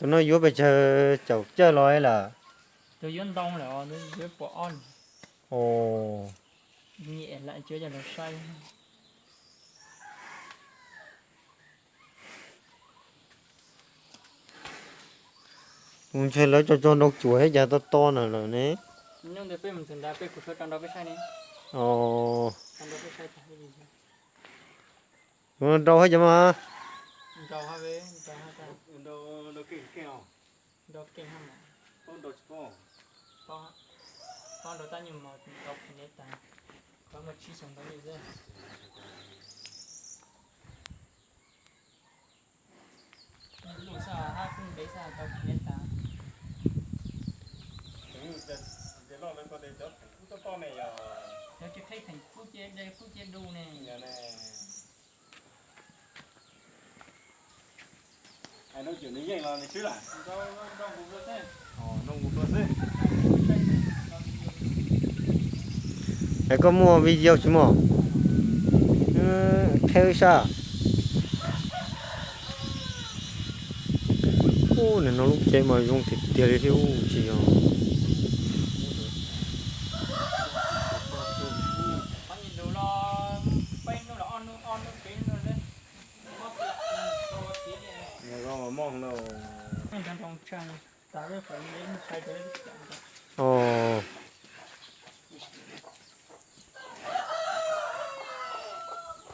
Tus no yuav pes tsawg caum cawj los lawm? Tus yuav ntoo lawm, yuav pom ob. Nim lam cuav cov los saib. Tus ntshe lawv tso tso nrau cuam thiab cas to to na lawm ne. Hnub ntawd peb mus ntxuav nrad, peb kuv suav tso nrau peb saib ne. Tus no nrau thiab cov mas. Nrau keej, nrau keej, nrau tab nyuag mos tau pem ne tas, qhov muaj tsib xyoo ntau xwb. Lub xab hab kub ntev xab tau pem ne tas. Cov tsis qheb theem kub cia du ne. Es koj muaj video tsis muaj? Qheb wb saib. Ub, nim no lub tsev mas zoo tiag tiag li thiab ub, tsis yog. Ov,